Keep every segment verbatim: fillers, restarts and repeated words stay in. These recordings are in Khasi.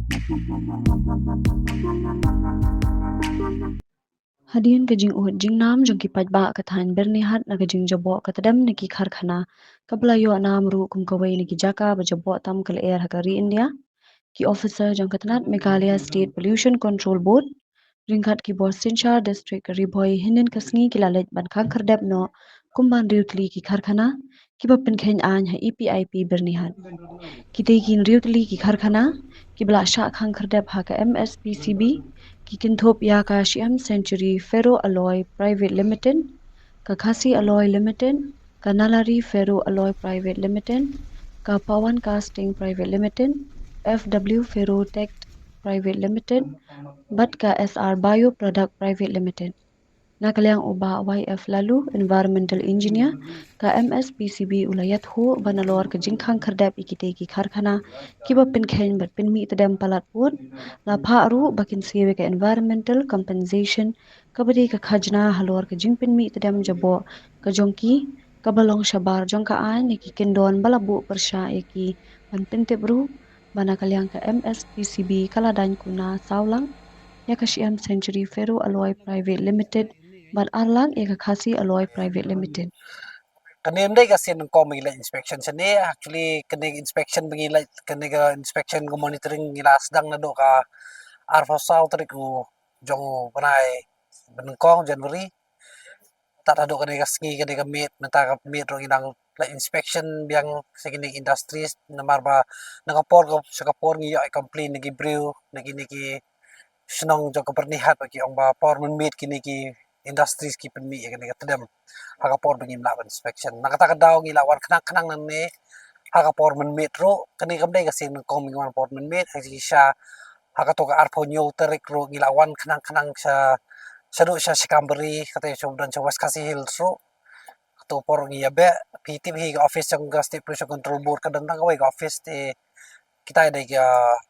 Hadien ka jingud jingnam jong ki paidbah ka thaiñ Byrnihat na ka jingjaboh ka tdem na ki karkhana kaba la ïoh nam ruh kum kawei na ki jaka ba jaboh tam ka lyer ha ka ri India, ki officer jong ka tnat Meghalaya State Pollution Control Board ryngkat ki bor synshar district ka Ri Bhoi hynnin ka sngi ki la leit ban khang khyrdep noh kum ban riewtli ki karkhana kiba pynkheiñ aiñ ha E P I P Byrnihat. Kitei ki hynriew tylli ki karkhana kiba la shah khang khyrdep ha ka M S P C B ki kynthup ïa ka Shyam Century Ferro Alloy Private Limited, ka Khasi Alloy Limited, ka Nalari Ferro Alloy Private Limited, ka Pawan Casting Private Limited, F W Ferro Tech Private Limited bad ka S R Bio Product Private Limited. Na ka liang u Bah Y F Lalu, Environmental Engineer ka M S P C B, u la ïathuh ba nalor ka jingkhang khyrdep ïa kitei ki karkhana kiba pynkheiñ bad pynmih tdem palat pud, la phah ruh ba kin siew ïa ka environmental compensation kaba dei ka khajna halor ka jingpynmih tdem jaboh ka jong ki kaba long shabar jong ka aiñ ïa ki kyndon ba la buh pyrshah ïa ki, ban pyntip ruh ba na ka liang ka M S P C B ka la daiñ kuna saw lak ïa ka Shyam Century Ferro Alloy Private Limited bad ar lak ïa ka Khasi Alloy Private Limited. Kane ym dei ka sien nyngkong ba ngi leit inspection shane. Actually kane ka inspection ba ngi leit, kane ka inspection ka monitoring ngi la sdang naduh ka arphew saw tarik u jong u bnai ba nyngkong, January. Tad haduh kane ka sngi, kane ka miet, mynta ka miet ruh ngi dang leit inspection biang sha kine ki industries, namar ba na ka por ka, sha ka por ngi ïoh complain na ki briew na kine ki shnong jong ka Byrnihat ba ki ong ba por mynmiet kine ki industries ki pynmih ïa kane ka tdem ha ka por ba ngim lah ban inspection. Na kata ka daw ngi la wan khnang khnang nangne ha ka por mynmiet ruh. Kane kam dei ka sien nyngkong ba ngi wan por mynmiet, ha shisha ha kato ka arphew hynñiew tarik ruh ngi la wan khnang khnang sha, shaduh sha Shikambari, kata sha, don sha West Khasi Hills ruh. Kato por ngi ïa beh, phi tip hi ka office jong ka State Pollution Control Board ka don tang kawei ka office, te kita dei ka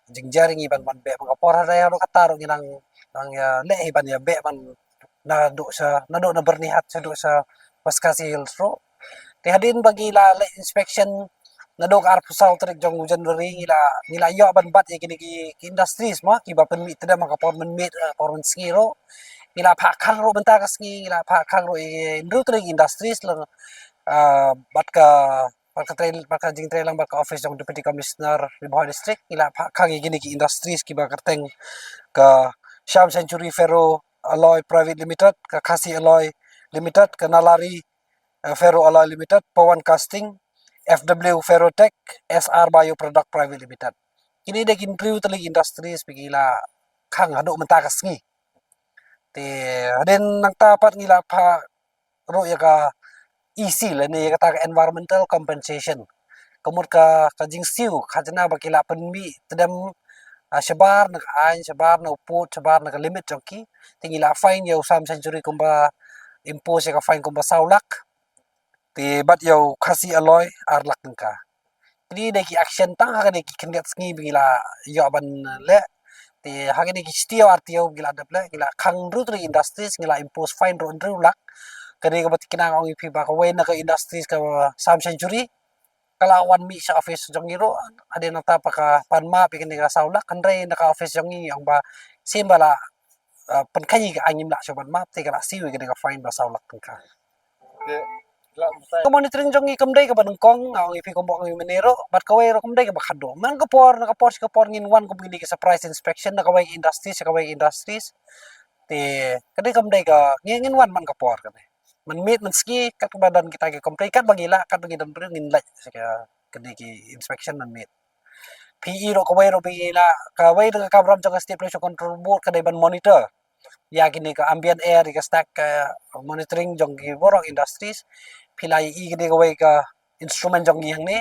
jingjar ngi ban, ban beh. Ba ka por hadien haduh katta ruh ngi nang, nang ïa leh hi ban ïa beh ban naduh sha, naduh na Byrnihat shaduh sha West Khasi Hills ruh. Te hadien ba ngi la leit inspection naduh ka arphew saw tarik jong u January ngi la, ngi la ïoh ban bat ïa kine ki, ki industries mo kiba pynmih tdem ha ka por mynmiet, eh, por mynsngi ruh. Ngi la phah khang ruh mynta ka sngi, ngi la phah khang ruh ïa ki hynriew tylli ki industries lang, ah, bad ka, bad ka trei, bad ka jingtrei lang bad ka office jong Deputy Commissioner Ri Bhoi District, ngi la phah khang ïa kine ki industries kiba kyrteng ka Shyam Century Ferro Alloy Private Limited, ka Khasi Alloy Limited, ka Nalari, eh, Ferro Alloy Limited, Pawan Casting, F W Ferrotech, S R Bio Product Private Limited. Kine dei ki hynriew tylli ki industries ba ngi la khang haduh mynta ka sngi. Te hadien nangta pat ngi la phah ruh ïa ka E C lane ïa kata ka environmental compensation. Ka mut ka, ka jingsiew khajna ba ki la pynmih tdem, ah, shabar na ka aiñ, shabar na u pud, shabar na ka limit jong ki. Te ngi la fine ïa u Shyam Century kumba, impose ïa ka fine kumba saw lak. Te bad ïa u Khasi Alloy ar lak tyngka. Kine dei ki action tang ha kane ki khyndiat sngi ba ngi la ïoh ban leh. Te ha kine ki shi taïew ar taïew ba ngi la dep leh, ngi la khang hynriew tylli industries, ngi la impose fine ruh hynriew lak. Kane kaba tikna nga ong ïa phi ba kawei na ka industries ka Shyam Century ka la wan mih sha office jong ngi ruh, hadien nangta pat ka pan map ïa kane ka saw lak, hynrei na ka office jong ngi ong ba shisien ba la, ah, pynkheiñ ïa ka aiñ ngim lah shuh ban map, te ka la siew ïa kane ka fine ba saw lak tyngka. Ka monitoring jong ngi kam dei kaba nyngkong, nga ong ïa phi kumba ong ïa u mynne ruh, bad kawei ruh kam dei kaba khadduh. Man ka por na ka por sha ka por ngin wan kum kine ki surprise inspection na kawei ka industry sha kawei ka industries. Te ka dei kam dei ka, ngin, ngin wan man ka por kane. Mynmiet mynsngi katba don kita ki complain, katba ngi lah, katba ngi don briew ngin leit sha ka, kine ki inspection mynmiet. Phi i ruh kawei ruh ba ngi lah, kawei na ka kamram jong ka State Pollution Control Board ka dei ban monitor ïa kine ka ambient air, ïa ka stack, eh, monitoring jong ki baroh industries. Phi la i kane kawei ka instrument jong ngi hangne,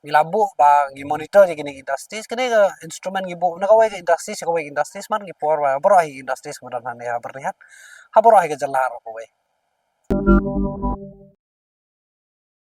ngi la buh ba ngi monitor ïa kine industries. Kane ka instrument ngi buh na kawei ka industries sha kawei ka industries, man ngi por ba baroh hi industries ba don hangne ha Byrnihat, ha baroh hi ka jylla ruh kawei.